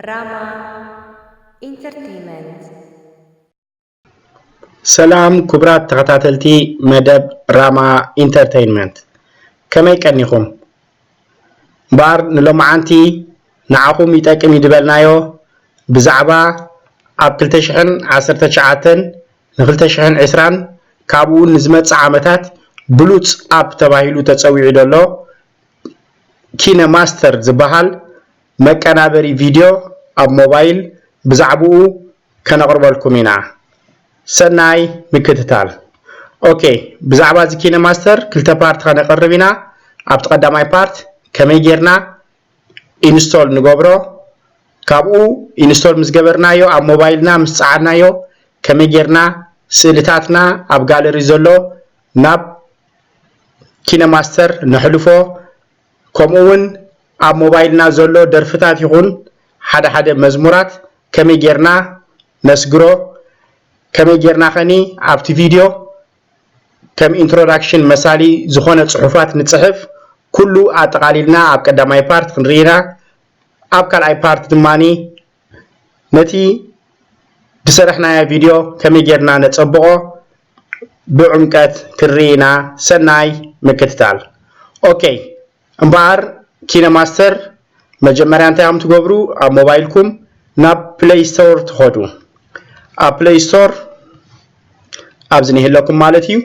ራማ ኢንተርቴይመንት። ሰላም ክቡራት ተኸታተልቲ መደብ ራማ ኢንተርቴይንመንት፣ ከመይ ቀኒኹም? እምበኣር ንሎማዓንቲ ንዓኹም ይጠቅም እዩ ዝበልናዮ ብዛዕባ ኣብ ክልተ ሽሕን ዓሰርተ ትሽዓተን ንክልተ ሽሕን ዕስራን ካብኡ ንዝመጽእ ዓመታት ብሉጽ ኣፕ ተባሂሉ ተጸዊዑ ዘሎ ኪነ ማስተር ዝበሃል መቀናበሪ ቪድዮ ኣብ ሞባይል ብዛዕብኡ ከነቕርበልኩም ኢና። ሰናይ ምክትታል። ኦኬ፣ ብዛዕባ እዚ ኪነ ማስተር ክልተ ፓርት ከነቕርብ ኢና። ኣብቲ ቀዳማይ ፓርት ከመይ ጌርና ኢንስቶል ንገብሮ፣ ካብኡ ኢንስቶል ምስ ገበርናዮ ኣብ ሞባይልና ምስ ጸዓናዮ ከመይ ጌርና ስእልታትና ኣብ ጋለሪ ዘሎ ናብ ኪነ ማስተር ነሕልፎ፣ ከምኡ እውን ኣብ ሞባይልና ዘሎ ደርፍታት ይኹን ሓደ ሓደ መዝሙራት ከመይ ጌርና ነስግሮ፣ ከመይ ጌርና ኸኒ ኣብቲ ቪድዮ ከም ኢንትሮዳክሽን መሳሊ ዝኾነ ጽሑፋት ንጽሕፍ፣ ኩሉ ኣጠቓሊልና ኣብ ቀዳማይ ፓርት ክንርኢ ኢና። ኣብ ካልኣይ ፓርት ድማ ነቲ ዝሰራሕናዮ ቪድዮ ከመይ ጌርና ነጸብቖ ብዕምቀት ክንርኢ ኢና። ሰናይ ምክትታል። ኦኬ፣ እምበኣር ኪነ ማስተር መጀመርያ እንታይ ኢኹም ትገብሩ? ኣብ ሞባይልኩም ናብ ፕለይ ስቶር ትኸዱ። ኣብ ፕለይ ስቶር ኣብዚ ንህለኩም ማለት እዩ።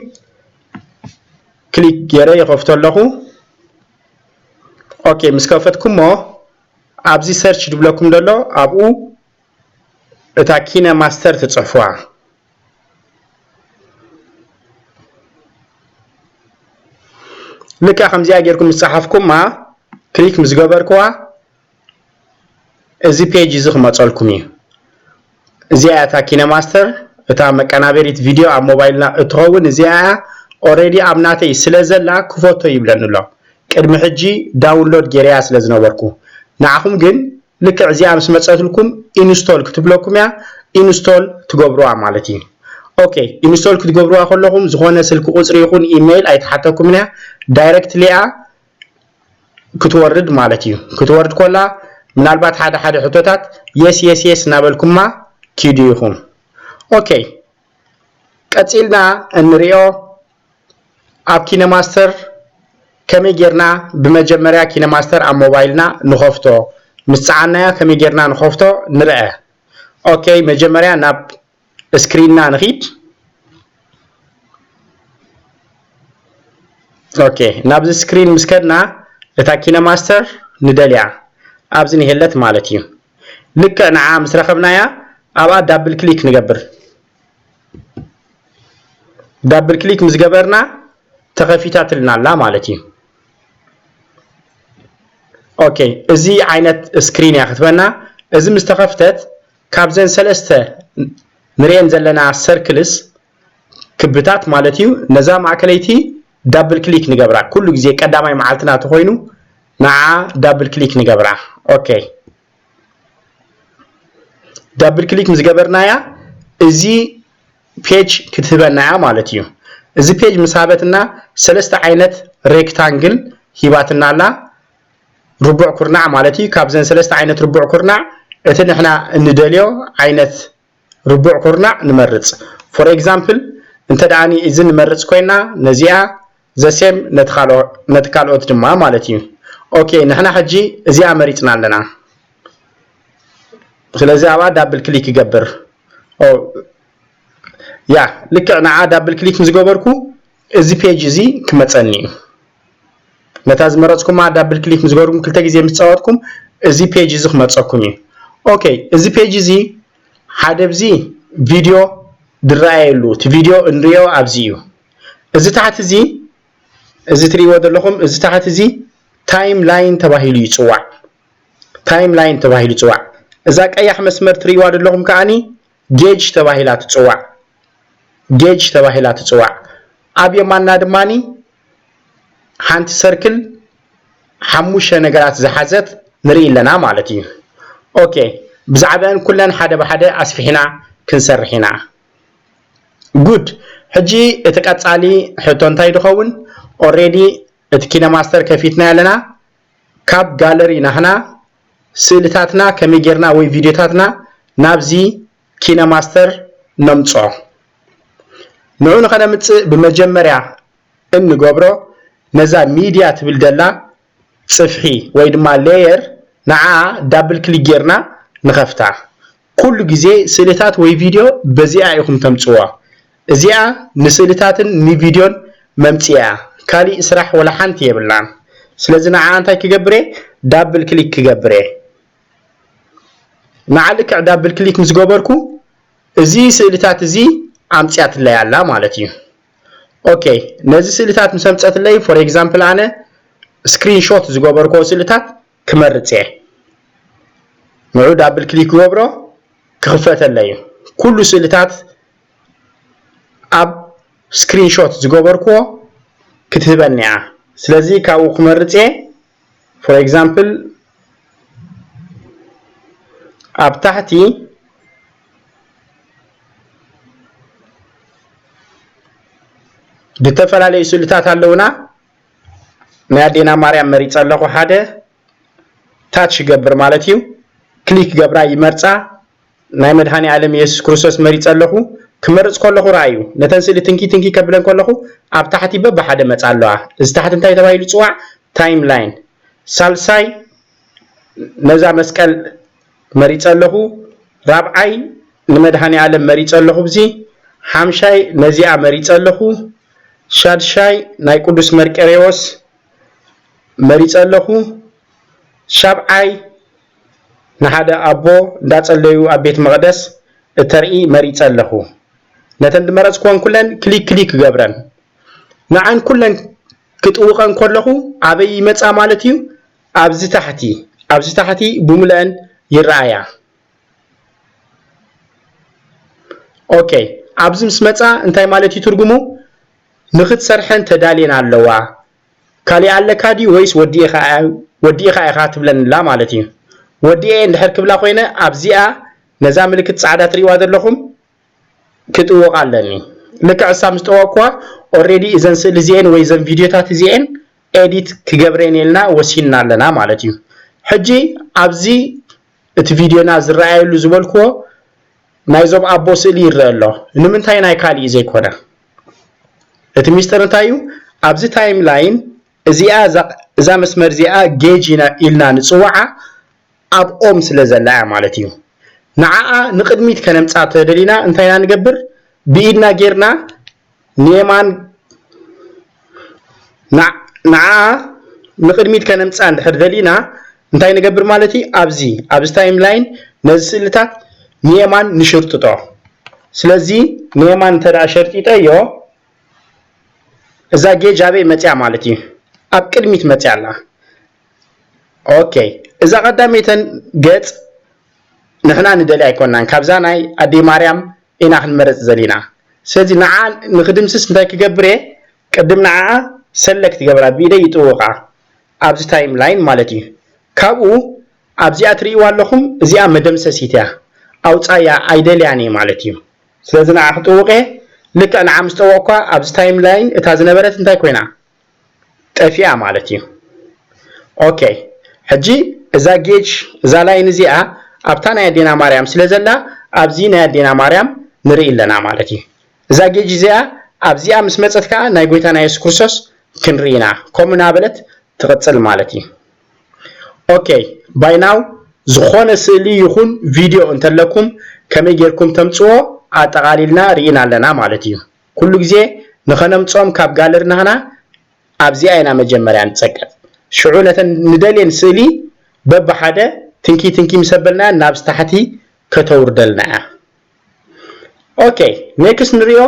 ክሊክ ገይረ ይኸፍቶ ኣለኹ። ኦኬ፣ ምስ ከፈትኩሞ ኣብዚ ሰርች ድብለኩም ዘሎ ኣብኡ እታ ኪነ ማስተር ትጽሕፉዋ። ልክዕ ከምዚኣ ጌርኩም ምስ ጸሓፍኩማ ክሊክ ምስ ገበርኩዋ እዚ ፔጅ እዚ ክመጸልኩም እዩ። እዚኣ እያ እታ ኪነ ማስተር፣ እታ መቀናበሪት ቪድዮ ኣብ ሞባይልና እትኸውን እዚኣ እያ። ኦሬዲ ኣብ ናተይ ስለ ዘላ ክፈቶ ይብለኒ ኣሎ። ቅድሚ ሕጂ ዳውንሎድ ጌረያ ስለ ዝነበርኩ። ንዓኹም ግን ልክዕ እዚኣ ምስ መጸትልኩም ኢንስቶል ክትብለኩም እያ። ኢንስቶል ትገብሩዋ ማለት እዩ። ኦኬ፣ ኢንስቶል ክትገብሩዋ ከለኹም ዝኾነ ስልኪ ቁጽሪ ይኹን ኢሜይል ኣይትሓተኩምን እያ። ዳይሬክትሊ እያ ክትወርድ ማለት እዩ። ክትወርድ ኮላ ምናልባት ሓደ ሓደ ሕቶታት የስ የስ የስ እናበልኩማ ኪዱ ኢኹም። ኦኬ፣ ቀጺልና እንሪኦ ኣብ ኪነማስተር ከመይ ጌርና ብመጀመርያ ኪነማስተር ኣብ ሞባይልና ንኸፍቶ፣ ምስ ጸዓናዮ ከመይ ጌርና ንኸፍቶ ንርአ። ኦኬ፣ መጀመርያ ናብ ስክሪንና ንኺድ። ኦኬ፣ ናብዚ ስክሪን ምስ ከድና እታ ኪነማስተር ንደልያ ኣብዚ ንሄለት ማለት እዩ። ልክዕ ንዓ ምስ ረኸብናያ ኣብኣ ዳብል ክሊክ ንገብር። ዳብል ክሊክ ምስ ገበርና ተኸፊታትልና ኣላ ማለት እዩ። ኦኬ፣ እዚ ዓይነት ስክሪን እያ ክትበና። እዚ ምስ ተኸፍተት ካብዘን ሰለስተ ንሪኤን ዘለና ሰርክልስ ክብታት ማለት እዩ። ነዛ ማእከለይቲ ዳብል ክሊክ ንገብራ። ኩሉ ግዜ ቀዳማይ መዓልትና ተኾይኑ ንዓ ዳብል ክሊክ ንገብራ። ኦኬ፣ ዳብል ክሊክ ምስ ገበርናያ እዚ ፔጅ ክትህበና እያ ማለት እዩ። እዚ ፔጅ ምስ ሃበትና ሰለስተ ዓይነት ሬክታንግል ሂባትና ኣላ። ርቡዕ ኩርናዕ ማለት እዩ። ካብዘን ሰለስተ ዓይነት ርቡዕ ኩርናዕ እቲ ንሕና እንደልዮ ዓይነት ርቡዕ ኩርናዕ ንመርጽ። ፎር ኤግዛምፕል እንተ ደኣኒ እዚ ንመርጽ ኮይና ነዚኣ ዘሴም ነቲ ካልኦ- ነቲ ካልኦት ድማ ማለት እዩ። ኦኬ፣ ንሕና ሕጂ እዚኣ መሪጽና ኣለና። ስለዚ ኣብኣ ዳብል ክሊክ ይገብር። ኦ፣ ያ፣ ልክዕ ንዓ ዳብል ክሊክ ምስ ገበርኩ እዚ ፔጅ እዚ ክመጸኒ እዩ። ነታ ዝመረጽኩማ ዳብል ክሊክ ምስ ገበርኩም ክልተ ግዜ ምስ ጸወትኩም እዚ ፔጅ እዚ ክመጸኩም እዩ። ኦኬ፣ እዚ ፔጅ እዚ ሓደ ብዚ ቪድዮ ዝረኣየሉ እቲ ቪድዮ እንሪኦ ኣብዚ እዩ። እዚ ታሕቲ እዚ እዚ ትሪእዎ ዘለኹም እዚ ታሕቲ እዚ ታይም ላይን ተባሂሉ ይጽዋዕ። ታይም ላይን ተባሂሉ ይጽዋዕ። እዛ ቀያሕ መስመር ትሪእዋ ዘለኹም ከኣኒ ጌጅ ተባሂላ ትጽዋዕ። ጌጅ ተባሂላ ትጽዋዕ። ኣብ የማና ድማኒ ሓንቲ ሰርክል ሓሙሽተ ነገራት ዝሓዘት ንርኢ ኣለና ማለት እዩ። ኦኬ፣ ብዛዕባአን ኩለን ሓደ ብሓደ ኣስፊሕና ክንሰርሕ ኢና። ጉድ። ሕጂ እቲ ቀጻሊ ሕቶ እንታይ ድኸውን? ኦሬዲ እቲ ኪነማስተር ከፊትና ኣለና። ካብ ጋለሪ ናህና ስእልታትና ከመይ ጌርና ወይ ቪድዮታትና ናብዚ ኪነማስተር ነምፅኦ። ንዑ ንኸነምፅእ ብመጀመርያ እንገብሮ ነዛ ሚድያ ትብል ደላ ፅፍሒ ወይ ድማ ሌየር ንዓ ዳብል ክሊክ ጌርና ንኸፍታ። ኩሉ ግዜ ስእልታት ወይ ቪድዮ በዚኣ ኢኹም ተምፅዋ። እዚኣ ንስእልታትን ንቪድዮን መምፅያ ካሊእ ስራሕ ወላ ሓንቲ የብላን። ስለዚ ንዓ እንታይ ክገብር እየ? ዳብል ክሊክ ክገብር እየ። ንዓ ልክዕ ዳብል ክሊክ ምስ ገበርኩ እዚ ስእልታት እዚ ኣምፅያትለይ ኣላ ማለት እዩ። ኦኬ፣ ነዚ ስእልታት ምስ ኣምፀትለይ፣ ፎር ኤግዛምፕል ኣነ ስክሪንሾት ዝገበርክዎ ስእልታት ክመርፅ እየ። ንዑ ዳብል ክሊክ ክገብሮ ክኽፈተለይ እዩ። ኩሉ ስእልታት ኣብ ስክሪንሾት ዝገበርክዎ ክትህበኒ እያ። ስለዚ ካብኡ ክመርፅ እየ። ፎር ኤግዛምፕል ኣብ ታሕቲ ዝተፈላለዩ ስእልታት ኣለውና። ናይ ኣዴና ማርያም መሪፀ ኣለኹ ሓደ ታች ይገብር ማለት እዩ። ክሊክ ገብራ ይመርፃ። ናይ መድሃኔ ዓለም የሱስ ክርስቶስ መሪፀ ኣለኹ። ክመርፅ ከለኹ ረኣዩ። ነተን ስእሊ ትንኪ ትንኪ ከብለን ከለኹ ኣብ ታሕቲ በብሓደ መፃ ኣለዋ። እዚ ታሕቲ እንታይ ተባሂሉ ይፅዋዕ? ታይም ላይን። ሳልሳይ ነዛ መስቀል መሪፀ ኣለኹ። ራብዓይ ንመድሃኔ ዓለም መሪፀ ኣለኹ። ብዚ ሓምሻይ ነዚኣ መሪፀ ኣለኹ። ሻድሻይ ናይ ቅዱስ መርቆሬዎስ መሪፀ ኣለኹ። ሻብዓይ ንሓደ ኣቦ እንዳፀለዩ ኣብ ቤት መቕደስ እተርኢ መሪፀ ኣለኹ። ነተን ዝመረፅኩወን ኩለን ክሊክ ክሊክ እገብረን። ንዓን ኩለን ክጥውቐን ከለኹ ኣበይ ይመፃ ማለት እዩ? ኣብዚ ታሕቲ፣ ኣብዚ ታሕቲ ብሙሉአን ይረኣያ። ኦኬ፣ ኣብዚ ምስ መፃ እንታይ ማለት እዩ ትርጉሙ? ንኽትሰርሐን ተዳልየን ኣለዋ። ካሊእ ኣለካ ድዩ ወይስ ወዲእኻ ወዲእኻ ኢኻ ትብለንላ ማለት እዩ። ወዲኤ እንድሕር ክብላ ኮይነ ኣብዚኣ ነዛ ምልክት ጻዕዳ ትሪእዋ ዘለኹም ክጥውቕ ኣለኒ። ልክዕ እሳ ምስ ጠወቅኳ ኦሬዲ እዘን ስእሊ እዚኤን ወይ እዘን ቪድዮታት እዚኤን ኤዲት ክገብረን ኢልና ወሲንና ኣለና ማለት እዩ። ሕጂ ኣብዚ እቲ ቪድዮና ዝረኣየሉ ዝበልክዎ ናይዞም ኣቦ ስእሊ ይረአ ኣሎ። ንምንታይ ናይ ካሊእ ዘይኮነ? እቲ ሚስጥር እንታይ እዩ? ኣብዚ ታይም ላይን እዚኣ እዛ እዛ መስመር እዚኣ ጌጅ ኢና ኢልና ንፅውዓ ኣብ ኦም ስለ ዘላ እያ ማለት እዩ። ንዓኣ ንቕድሚት ከነምፃ ተደሊና እንታይ ኢና ንገብር? ብኢድና ጌርና ንየማን ንዓ ንዓኣ ንቕድሚት ከነምፃ እንድሕር ደሊና እንታይ ንገብር ማለት እዩ? ኣብዚ ኣብዚ ታይም ላይን ነዚ ስእልታት ንየማን ንሽርጥጦ። ስለዚ ንየማን እንተ ደኣ ሸርጢጠዮ እዛ ጌጅ ኣበይ መፅያ ማለት እዩ? ኣብ ቅድሚት መፅያ ኣላ። ኦኬ፣ እዛ ቀዳመይተን ገፅ ንሕና ንደልያ ኣይኮናን፣ ካብዛ ናይ ኣደይ ማርያም ኢና ክንመረፅ ዘሊና። ስለዚ ንዓ ንክድምስስ እንታይ ክገብር እየ? ቅድም ንዓ ሰለክት ገብራ ብኢደይ ይጥውቓ ኣብዚ ታይም ላይን ማለት እዩ። ካብኡ ኣብዚኣ ትርእይዋ ኣለኹም፣ እዚኣ መደምሰሲት እያ፣ ኣውፃያ ኣይደልያን እየ ማለት እዩ። ስለዚ ንዓ ክጥውቕ እየ። ልክዕ ንዓ ምስ ጠወቕኳ ኣብዚ ታይም ላይን እታ ዝነበረት እንታይ ኮይና? ጠፊኣ ማለት እዩ። ኦኬ፣ ሕጂ እዛ ጌጅ እዛ ላይን እዚኣ ኣብታ ናይ ኣዴና ማርያም ስለ ዘላ ኣብዚ ናይ ኣዴና ማርያም ንርኢ ኣለና ማለት እዩ። እዛ ጌጅ እዚኣ ኣብዚኣ ምስ መፀት ከዓ ናይ ጎይታና የሱስ ክርስቶስ ክንርኢ ኢና። ከምኡ እናበለት ትቕፅል ማለት እዩ። ኦኬ፣ ባይ ናው ዝኾነ ስእሊ ይኹን ቪድዮ እንተለኩም ከመይ ጌርኩም ተምፅዎ ኣጠቓሊልና ርኢና ኣለና ማለት እዩ። ኩሉ ግዜ ንኸነምፅኦም ካብ ጋለሪ ናህና ኣብዚኣ ኢና መጀመርያ ንፀቅጥ። ሽዑ ነተን ንደልየን ስእሊ በብሓደ ትንኪ ትንኪ ምስ ኣበልናየን ናብዚ ታሕቲ ከተውርደልና እያ። ኦኬ፣ ኔክስት ንሪኦ።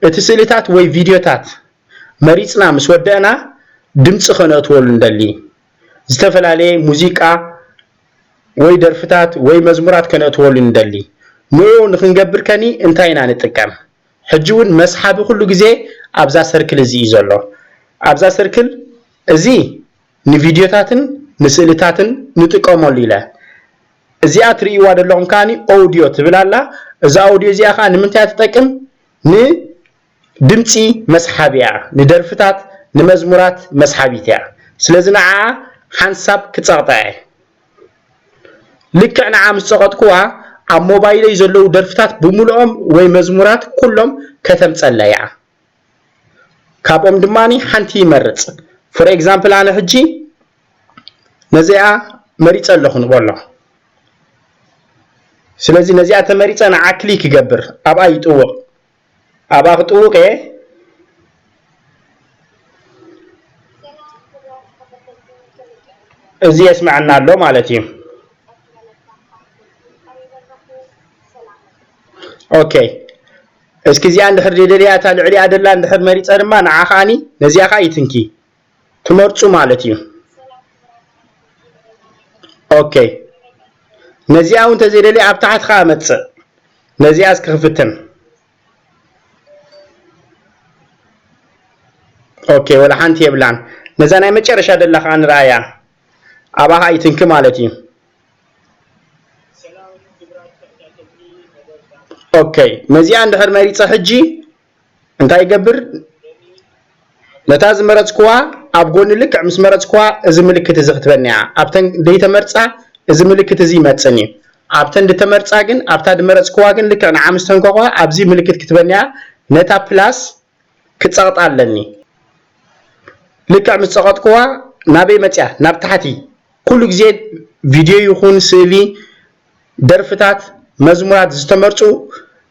እቲ ስእልታት ወይ ቪድዮታት መሪፅና ምስ ወደእና ድምፂ ከነእትወሉ ንደሊ። ዝተፈላለየ ሙዚቃ ወይ ደርፍታት ወይ መዝሙራት ከነእትወሉ ንደሊ። ንኡ ንክንገብር ከኒ እንታይ ኢና ንጥቀም? ሕጂ እውን መስሓቢ ኩሉ ግዜ ኣብዛ ሰርክል እዚ እዩ ዘሎ። ኣብዛ ሰርክል እዚ ንቪድዮታትን ንስእልታትን ንጥቀመሉ ኢለ። እዚኣ ትርእይዋ ዘለኹም ከኣኒ ኦውዲዮ ትብል ኣላ። እዛ ኦውዲዮ እዚኣ ከኣ ንምንታይ እያ ትጠቅም? ንድምፂ መስሓቢ እያ፣ ንደርፍታት ንመዝሙራት መስሓቢት እያ። ስለዚ ንዓኣ ሓንሳብ ክፀቕጣ እየ። ልክዕ ንዓ ምስ ጸቐጥኩዋ ኣብ ሞባይለይ ዘለዉ ደርፍታት ብምልኦም ወይ መዝሙራት ኩሎም ከተምጸለያ። ካብኦም ድማ ሓንቲ ይመርጽ። For example ኣነ ሕጂ ነዚኣ መሪጸ ኣለኹ ንበሎ። ስለዚ ነዚኣ ተመሪጸ ንዓ ክሊክ ይገብር፣ ኣብኣ ይጥውቕ። ኣብኣ ክጥውቕ እየ። እዚ የስምዐና ኣሎ ማለት እዩ። ኦኬ፣ እስኪ እዚኣ እንድሕር ደደልያ እታ ልዕሊኣ ደላ እንድሕር መሪጸ ድማ ንዓ ከዓኒ ነዚኣ ከዓ ይትንኪ። ትመርጹ ማለት እዩ። ኦኬ፣ ነዚኣ እውን ተዘይደልየ ኣብ ታሕቲ ከዓ መጽእ። ነዚኣ እስኪ ክፍትን። ኦኬ፣ ወላ ሓንቲ የብላን። ነዛ ናይ መጨረሻ ደላ ከዓ ንርኣያ። ኣብኣ ከዓ ይትንኪ ማለት እዩ። ኦኬ፣ ነዚኣ እንድሕር መሪጸ ሕጂ እንታይ ይገብር? ነታ ዝመረጽኩዋ ኣብ ጎኒ ልክዕ ምስ መረጽኩዋ እዚ ምልክት እዚ ክትበኒ እያ። ኣብተን ደይተመርጻ እዚ ምልክት እዚ ይመጽእን እዩ። ኣብተን ድተመርጻ ግን ኣብታ ድመረጽኩዋ ግን ልክዕ ንዓ ምስ ተንከኹዋ ኣብዚ ምልክት ክትበኒ እያ። ነታ ፕላስ ክጸቕጣ ኣለኒ። ልክዕ ምስ ጸቐጥኩዋ ናበይ መጽያ? ናብ ታሕቲ። ኩሉ ግዜ ቪድዮ ይኹን ስእሊ፣ ደርፍታት፣ መዝሙራት ዝተመርጹ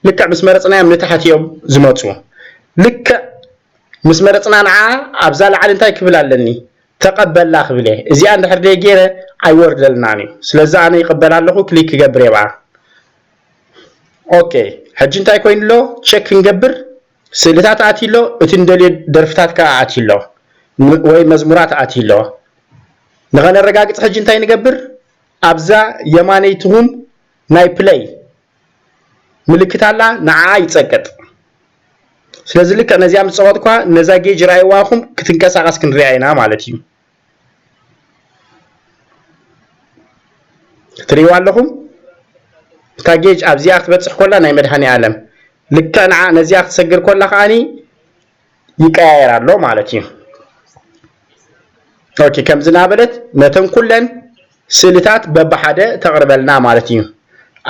ልክዕ ምስ መረጽናዮም ንታሕቲ እዮም ዝመጹ። ልክዕ ምስ መረጽና ንዓ ኣብዛ ላዕሊ እንታይ ክብል ኣለኒ? ተቐበላ ክብል እየ። እዚኣ እንድሕር ደይ ገይረ ኣይወርደልናን እዩ። ስለዚ ኣነ ይቕበል ኣለኹ፣ ክሊክ ክገብር እየ ብኣ። ኦኬ፣ ሕጂ እንታይ ኮይኑ ኣሎ? ቸክ ክንገብር ስእልታት ኣትዩ ኣሎ፣ እቲ ንደልዮ ደርፍታት ከዓ ኣትዩ ኣሎ፣ ም-፣ ወይ መዝሙራት ኣትዩ ኣሎ። ንኸነረጋግጽ ሕጂ እንታይ ንገብር? ኣብዛ የማነይትኹም ናይ ፕለይ ምልክት ኣላ፣ ንዓኣ ይጸቅጥ። ስለዚ ልክዕ ነዚኣ ምስ ጸቐጥኳ ነዛ ጌጅ ረኣይዋ ኢኹም ክትንቀሳቐስ ክንሪኣ ኢና ማለት እዩ። ትሪእዋ ኣለኹም? እታ ጌጅ ኣብዚኣ ክትበጽሕ ኮላ ናይ መድሃኔ ኣለም ልክዕ ንዓ ነዚኣ ክትሰግር ኮላ ከዓኒ ይቀያየር ኣሎ ማለት እዩ። ኦኬ፣ ከምዚ እናበለት ነተን ኩለን ስእልታት በብሓደ ተቕርበልና ማለት እዩ።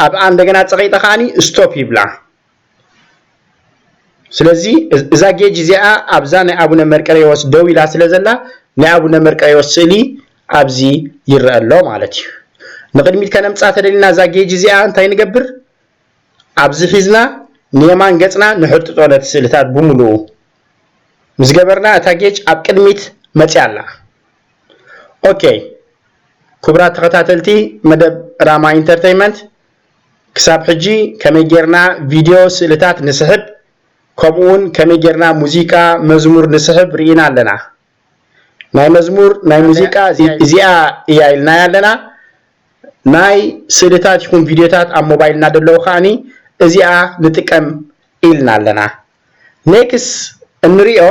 ኣብኣ እንደገና ጸቒጠ ከዓኒ ስቶፕ ይብላ። ስለዚ እዝ-፣ እዛ ጌጅ እዚኣ ኣብዛ ናይ ኣቡነ መርቀሬዎስ ደው ኢላ ስለ ዘላ ናይ ኣቡነ መርቀሬዎስ ስእሊ ኣብዚ ይረአ ኣሎ ማለት እዩ። ንቕድሚት ከነምጻ ተደሊና እዛ ጌጅ እዚኣ እንታይ ንገብር? ኣብዚ ሒዝና ንየማን ገጽና ንሕርጥጦ ነቲ ስእልታት ብምሉኡ። ምስ ገበርና እታ ጌጅ ኣብ ቅድሚት መጽያ ኣላ። ኦኬ፣ ክቡራት ተኸታተልቲ መደብ ራማ ኢንተርተይመንት፣ ክሳብ ሕጂ ከመይ ጌርና ቪድዮ ስእልታት ንስሕብ፣ ከምኡውን ከመይ ጌርና ሙዚቃ፣ መዝሙር ንስሕብ ርኢና ኣለና። ናይ መዝሙር፣ ናይ ሙዚቃ እዚ-፣ እዚኣ እያ ኢልናያ ኣለና። ናይ ስእልታት ይኹን ቪድዮታት ኣብ ሞባይልና ደለዉ ከዓኒ እዚኣ ንጥቀም ኢልና ኣለና። ኔክስ እንሪኦ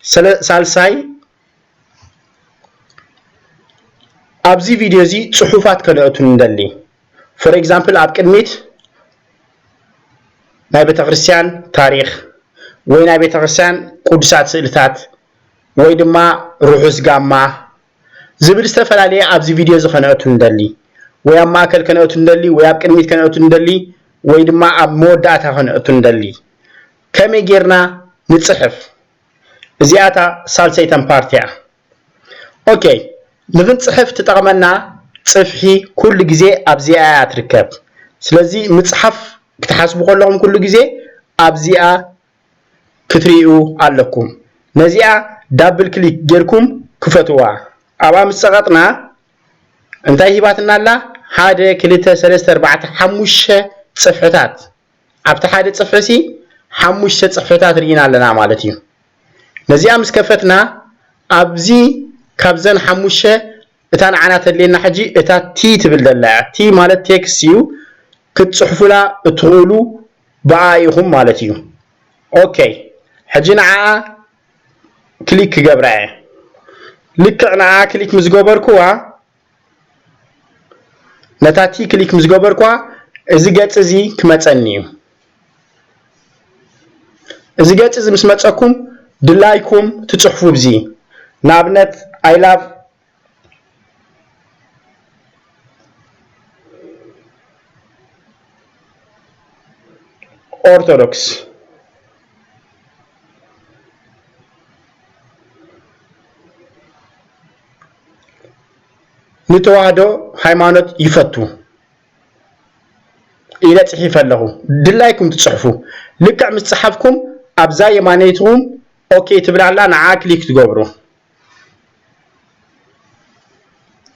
ሰለ-፣ ሳልሳይ ኣብዚ ቪድዮ እዚ ጽሑፋት ከነእቱ ንደሊ። ፎር ኤግዛምፕል ኣብ ቅድሚት ናይ ቤተክርስትያን ታሪኽ ወይ ናይ ቤተክርስትያን ቅዱሳት ስእልታት ወይ ድማ ርሑስ ጋማ ዝብል ዝተፈላለየ ኣብዚ ቪድዮ እዚ ከነእቱ ንደሊ ወይ ኣብ ማእከል ከነእቱ ንደሊ ወይ ኣብ ቅድሚት ከነእቱ ንደሊ ወይ ድማ ኣብ መወዳእታ ከነእቱ ንደሊ። ከመይ ጌርና ንጽሕፍ? እዚኣ እታ ሳልሰይተን ፓርቲ እያ። ኦኬ፣ ንኽንጽሕፍ ትጠቕመና ጽፍሒ ኩሉ ግዜ ኣብዚኣ እያ ትርከብ። ስለዚ ምጽሓፍ ክትሓስቡ ከለኹም ኩሉ ግዜ ኣብዚኣ ክትርእዩ ኣለኩም። ነዚኣ ዳብል ክሊክ ጌርኩም ክፈትዋ። ኣብኣ ምስ ጸቐጥና እንታይ ሂባትና ኣላ? ሓደ፣ ክልተ፣ ሰለስተ፣ ኣርባዕተ፣ ሓሙሽተ ጽፍሕታት። ኣብቲ ሓደ ጽፍሒ ሲ ሓሙሽተ ጽፍሕታት ርኢና ኣለና ማለት እዩ። ነዚኣ ምስ ከፈትና ኣብዚ ካብዘን ሓሙሽተ እታ ንዓና ተድልየና ሕጂ እታ ቲ ትብል ዘላ እያ። ቲ ማለት ቴክስት እዩ። ክትጽሕፉላ እትኽእሉ ብኣ ኢኹም ማለት እዩ። ኦኬ፣ ሕጂ ንዓኣ ክሊክ ክገብራ እየ። ልክዕ ንዓኣ ክሊክ ምስ ገበርኩዋ፣ ነታ ቲ ክሊክ ምስ ገበርኳ፣ እዚ ገጽ እዚ ክመጸኒ እዩ። እዚ ገጽ እዚ ምስ መጸኩም፣ ድላይኩም ትጽሕፉ ብዚ። ንኣብነት፣ I love፣ ኦርቶዶክስ፣ ንተዋህዶ ሃይማኖት ይፈቱ ኢለ ጽሒፈ ኣለኹ። ድላይኩም ትጽሕፉ። ልክዕ ምስ ጸሓፍኩም ኣብዛ የማነይትኹም ኦኬ ትብል ኣላ፣ ንዓ ክሊክ ትገብሩ።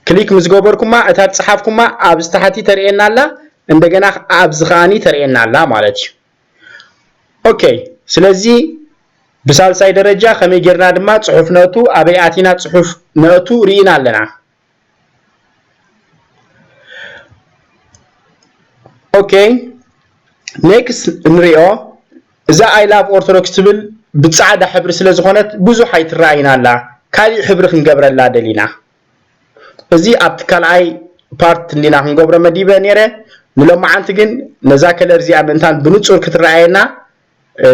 ክሊክ ምስ ገበርኩማ እታ ዝጸሓፍኩማ ኣብዚ ታሕቲ ተርእየና ኣላ፣ እንደገና ኣብዚ ከኣኒ ተርእየና ኣላ ማለት እዩ። ኦኬ፣ ስለዚ ብሳልሳይ ደረጃ ከመይ ጌርና ድማ ጽሑፍ ነእቱ፣ ኣበይ ኣቲና ጽሑፍ ነእቱ ርኢና ኣለና። ኦኬ፣ ኔክስት እንሪኦ እዛ I love Orthodox ትብል ብጻዕዳ ሕብሪ ስለ ዝኾነት ብዙሕ ኣይትረኣይና ኣላ። ካሊእ ሕብሪ ክንገብረላ ደሊና። እዚ ኣብቲ ካልኣይ ፓርት እንዲና ክንገብሮ መዲበ ነይረ። ንሎማዓንቲ ግን ነዛ ከለር እዚኣ ምእንታን ብንጹር ክትረኣየና፣ እ፣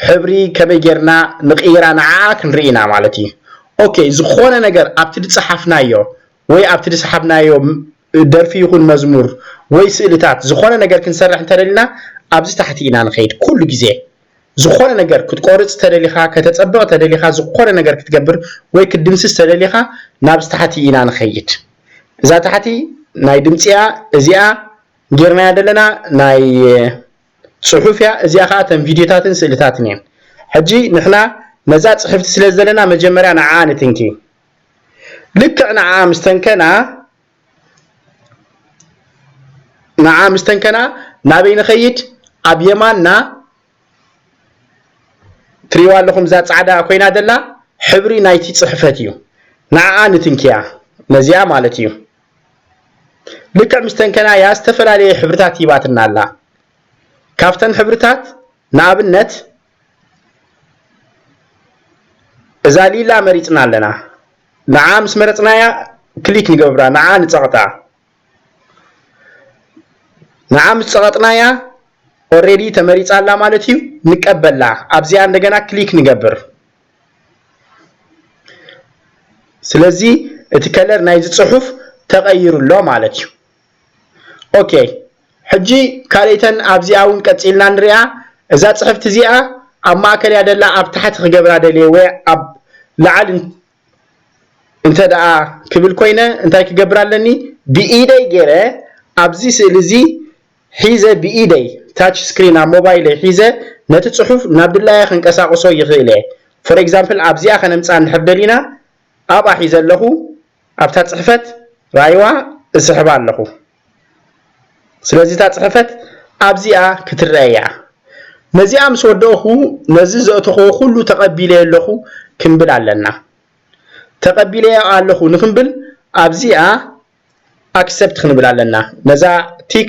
ሕብሪ ከመይ ጌርና ንቕይራ ንዓኣ ክንርኢ ኢና ማለት እዩ። ኦኬ፣ ዝኾነ ነገር ኣብቲ ዝጸሓፍናዮ ወይ ኣብቲ ዝሰሓብናዮ ም-፣ ደርፊ ይኹን መዝሙር ወይ ስእልታት፣ ዝኾነ ነገር ክንሰርሕ እንተደሊና ኣብዚ ታሕቲ ኢና ንኸይድ ኩሉ ግዜ። ዝኾነ ነገር ክትቆርጽ ተደሊኻ፣ ከተጸብቕ ተደሊኻ፣ ዝኾነ ነገር ክትገብር ወይ ክትድምስስ ተደሊኻ ናብዚ ታሕቲ ኢና ንኸይድ። እዛ ታሕቲ ናይ ድምጺ እያ፣ እዚኣ ጌርናያ ዘለና ናይ ጽሑፍ እያ። እዚኣ ኸኣ እተን ቪድዮታትን ስእልታትን እየን። ሕጂ ንሕና ነዛ ጽሕፍቲ ስለ ዘለና መጀመርያ ንዓኣ ንትንኪ። ልክዕ ንዓኣ ምስ ተንከና፣ ንዓኣ ምስ ተንከና ናበይ ንኸይድ? ኣብ የማንና ትሪእዋ ኣለኹም፣ እዛ ጻዕዳ ኮይና ዘላ ሕብሪ ናይቲ ጽሕፈት እዩ። ንዓኣ ንትንክያ፣ ነዚኣ ማለት እዩ። ልክዕ ምስ ተንከናያ ዝተፈላለየ ሕብርታት ሂባትና ኣላ። ካብተን ሕብርታት ንኣብነት እዛ ሊላ መሪጽና ኣለና። ንዓ ምስ መረጽናያ ክሊክ ንገብራ፣ ንዓ ንጸቕጣ። ንዓ ምስ ጸቐጥናያ ኦሬዲ ተመሪጻ ኣላ ማለት እዩ። ንቀበላ። ኣብዚኣ እንደገና ክሊክ ንገብር። ስለዚ እቲ ከለር ናይዚ ጽሑፍ ተቐይሩ ኣሎ ማለት እዩ። ኦኬ፣ ሕጂ ካልእተን ኣብዚኣ እውን ቀጺልና ንሪኣ። እዛ ጽሕፍቲ እዚኣ ኣብ ማእከል እያ ደላ፣ ኣብ ታሕቲ ክገብራ ደልየ ወይ ኣብ ላዕሊ እን-፣ እንተ ደኣ ክብል ኮይነ እንታይ ክገብር ኣለኒ? ብኢደይ ገይረ ኣብዚ ስእሊ እዚ ሒዘ ብኢደይ ታች ስክሪን ኣብ ሞባይለይ ሒዘ ነቲ ጽሑፍ ናብ ድላየ ከንቀሳቕሶ ይኽእል እየ። ፎር ኤግዛምፕል ኣብዚኣ ከነምጽኣ እንድሕር ደሊና ኣብኣ ሒዘ ኣለኹ። ኣብታ ጽሕፈት ራይዋ እስሕባ ኣለኹ። ስለዚ እታ ጽሕፈት ኣብዚኣ ክትረአ እያ። ነዚኣ ምስ ወደእኹ ነዚ ዘእተኽዎ ኩሉ ተቐቢለዮ ኣለኹ ክንብል ኣለና። ተቐቢለዮ ኣለኹ ንኽንብል ኣብዚኣ ኣክሰፕት ክንብል ኣለና። ነዛ ቲክ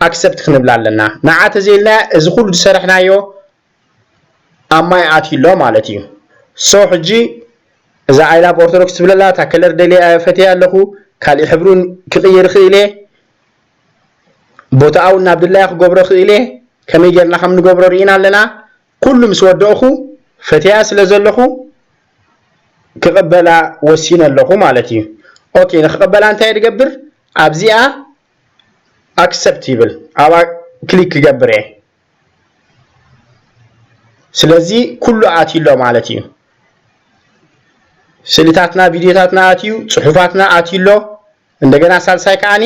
ኣክሰፕት ክንብል ኣለና። ንዓ ተዘይልና እዚ ኩሉ ዝሰረሕናዮ ኣብ ማይ ኣትዩ ኣሎ ማለት እዩ። ሶ ሕጂ እዛ I love Orthodox ትብለላ እታ ከለር ደልየ ፈትየ ኣለኹ። ካሊእ ሕብሩን ክቕይር ክእለ፣ ቦታኣውን ናብ ድላየ ክገብሮ ክእለ፣ ከመይ ጌርና ከም ንገብሮ ርኢና ኣለና። ኩሉ ምስ ወደእኹ ፈትያ ስለ ዘለኹ ክቕበላ ወሲነ ኣለኹ ማለት እዩ። ኦኬ፣ ንክቕበላ እንታይ ድገብር? ኣብዚኣ ኣክሰፕት ይብል፣ ኣብኣ ክሊክ ክገብር እየ። ስለዚ ኩሉ ኣትዩ ኣሎ ማለት እዩ። ስእልታትና፣ ቪድዮታትና ኣትዩ፣ ጽሑፋትና ኣትዩ ኣሎ። እንደገና ሳልሳይ ከኣኒ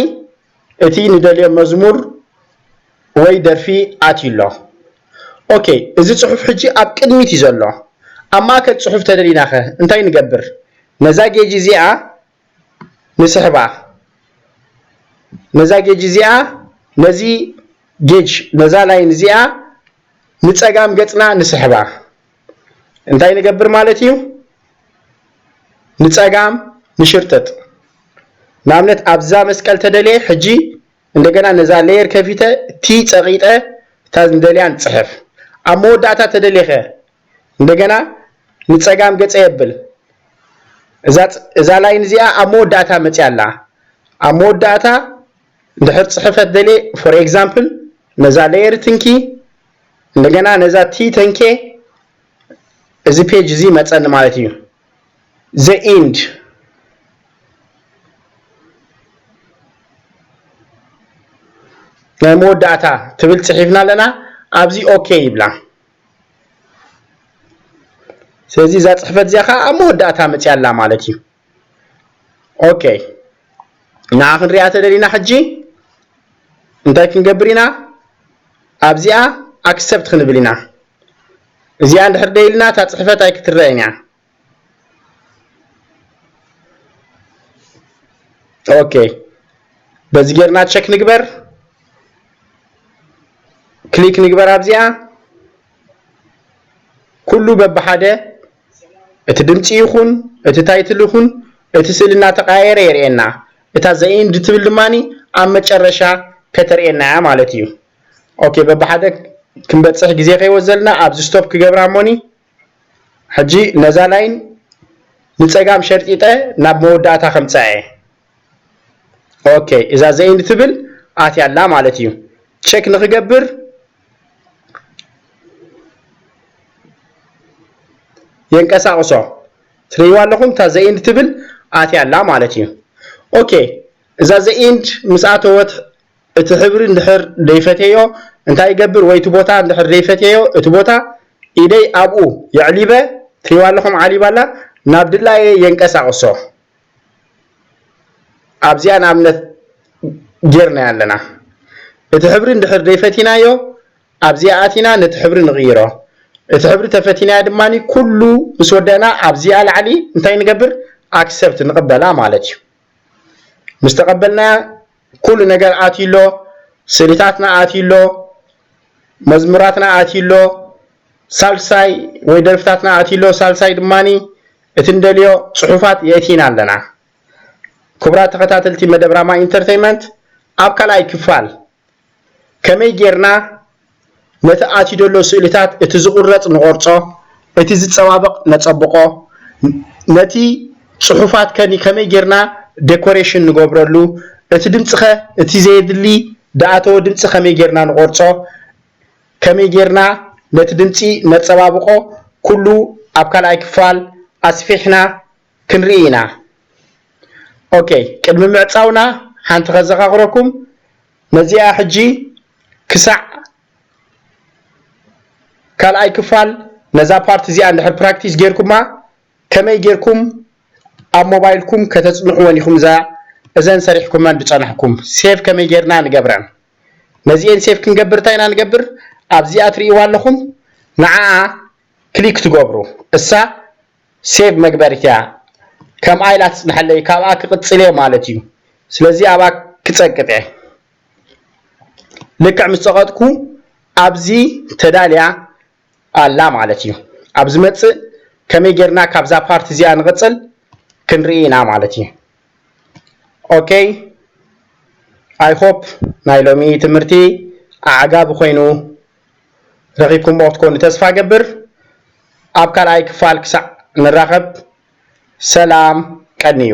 እቲ ንደልዮ መዝሙር ወይ ደርፊ ኣትዩ ኣሎ። ኦኬ፣ እዚ ጽሑፍ ሕጂ ኣብ ቅድሚት እዩ ዘሎ። ኣብ ማእከል ጽሑፍ ተደሊናኸ እንታይ ንገብር? ነዛ ጌጅ እዚኣ ንስሕባ። ነዛ ጌጅ እዚኣ፣ ነዚ ጌጅ፣ ነዛ ላይን እዚኣ ንጸጋም ገጽና ንስሕባ። እንታይ ንገብር ማለት እዩ? ንጸጋም ንሽርጥጥ። ንኣብነት ኣብዛ መስቀል ተደልየ ሕጂ እንደገና ነዛ ሌየር ከፊተ ቲ ጸቒጠ እታ ንደልያ ንጽሕፍ። ኣብ መወዳእታ ተደሊኸ እንደገና ንጸጋም ገጸ የብል። እዛ ላይን እዚኣ ኣብ መወዳእታ መጽያ ኣላ። ኣብ መወዳእታ እንድሕር ጽሕፈት ደልየ ፎር ኤግዛምፕል ነዛ ሌየር ትንኪ እንደገና ነዛ ቲ ተንኬ እዚ ፔጅ እዚ መጸኒ ማለት እዩ። The end ናይ መወዳእታ ትብል ጽሒፍና ኣለና። ኣብዚ ኦኬ ይብላ። ስለዚ እዛ ፅሕፈት እዚኣ ከዓ ኣብ መወዳእታ መፅያ ኣላ ማለት እዩ። ኦኬ፣ ንዓ ክንሪኣ ተደሊና ሕጂ እንታይ ክንገብር ኢና? ኣብዚኣ ኣክሰፕት ክንብል ኢና። እዚኣ እንድሕር ደይልና እታ ፅሕፈት ኣይክትረአን እያ። ኦኬ፣ በዚ ጌርና ቸክ ንግበር፣ ክሊክ ንግበር ኣብዚኣ። ኩሉ በብሓደ እቲ ድምፂ ይኹን እቲ ታይትል ይኹን እቲ ስእሊ እናተቀያየረ የርእየና። እታ ዘኢንድ ትብል ድማኒ ኣብ መጨረሻ ከተርእየና እያ ማለት እዩ። ኦኬ፣ በብሓደ ክንበፅሕ ግዜ ከይወዘልና ኣብዚ ስቶፕ ክገብራ እሞኒ። ሕጂ ነዛ ላይን ንፀጋም ሸርጢጠ ናብ መወዳእታ ከምፅኣ እየ። ኦኬ፣ እዛ ዘኢንድ ትብል ኣትያ ኣላ ማለት እዩ። ቸክ ንክገብር የንቀሳቅሶ። ትርእይዋ ኣለኹም፣ እታ ዘኢንድ ትብል ኣትያ ኣላ ማለት እዩ። ኦኬ፣ እዛ ዘኢንድ ምስ ኣተወት እቲ ሕብሪ እንድሕር ደይፈትየዮ እንታይ ይገብር? ወይ እቲ ቦታ እንድሕር ደይፈትየዮ እቲ ቦታ ኢደይ ኣብኡ የዕሊበ፣ ትርእይዋ ኣለኹም፣ ዓሊባ ኣላ፣ ናብ ድላየ የንቀሳቅሶ። ኣብዚኣ ንኣብነት ጌርናያ ኣለና። እቲ ሕብሪ እንድሕር ደይፈቲናዮ ኣብዚኣ ኣቲና ነቲ ሕብሪ ንቕይሮ። እቲ ሕብሪ ተፈቲናዮ ድማ ኩሉ ምስ ወደእና ኣብዚኣ ላዕሊ እንታይ ንገብር? ኣክሰፕት ንቕበላ ማለት እዩ። ምስ ተቐበልናያ ኩሉ ነገር ኣትዩ ኣሎ፣ ስእልታትና ኣትዩ ኣሎ፣ መዝሙራትና ኣትዩ ኣሎ፣ ሳልሳይ ወይ ደርፍታትና ኣትዩ ኣሎ፣ ሳልሳይ ድማኒ እቲ እንደልዮ ጽሑፋት የእቲና ኣለና። ክቡራት ተኸታተልቲ መደብ ራማ ኢንተርቴይንመንት፣ ኣብ ካልኣይ ክፋል ከመይ ጌርና ነቲ ኣትዩ ዘሎ ስእልታት፣ እቲ ዝቑረጽ ንቖርጾ፣ እቲ ዝጸባበቕ ነጸብቖ፣ ነቲ ጽሑፋት ከኒ ከመይ ጌርና ዴኮሬሽን ንገብረሉ፣ እቲ ድምጺኸ፣ እቲ ዘየድሊ ዝኣተወ ድምጺ ከመይ ጌርና ንቖርጾ፣ ከመይ ጌርና ነቲ ድምጺ ነጸባብቖ፣ ኩሉ ኣብ ካልኣይ ክፋል ኣስፊሕና ክንርኢ ኢና። ኦኬ፣ ቅድሚ ምዕጻውና ሓንቲ ከዘኻኽረኩም፣ ነዚኣ ሕጂ ክሳዕ ካልኣይ ክፋል ነዛ ፓርት እዚኣ እንድሕር ፕራክቲስ ጌርኩማ፣ ከመይ ጌርኩም ኣብ ሞባይልኩም ከተጽንሕወን ኢኹም እዛ፣ እዘን ሰሪሕኩመን ዝጸናሕኩም። ሴቭ ከመይ ጌርና ንገብረን? ነዚኤን ሴቭ ክንገብር እንታይ ኢና ንገብር? ኣብዚኣ ትርእይዋ ኣለኹም፣ ንዓኣ ክሊክ ትገብሩ። እሳ ሴቭ መግበሪት እያ። ከምኣ ኢላ ትጽንሐለይ፣ ካብኣ ክቕጽል እየ ማለት እዩ። ስለዚ ኣብኣ ክጸቅጥ እየ። ልክዕ ምስ ጸቐጥኩ ኣብዚ ተዳልያ ኣላ ማለት እዩ። ኣብ ዝመጽእ ከመይ ጌርና ካብዛ ፓርት እዚኣ ንቕጽል ክንርኢ ኢና ማለት እዩ። ኦኬ፣ ኣይ ሆፕ ናይ ሎሚ ትምህርቲ ኣዕጋቢ ኮይኑ ረኺብኩምዎ ክትኮኑ ተስፋ ገብር። ኣብ ካልኣይ ክፋል ክሳዕ ንራኸብ፣ ሰላም ቀንዩ።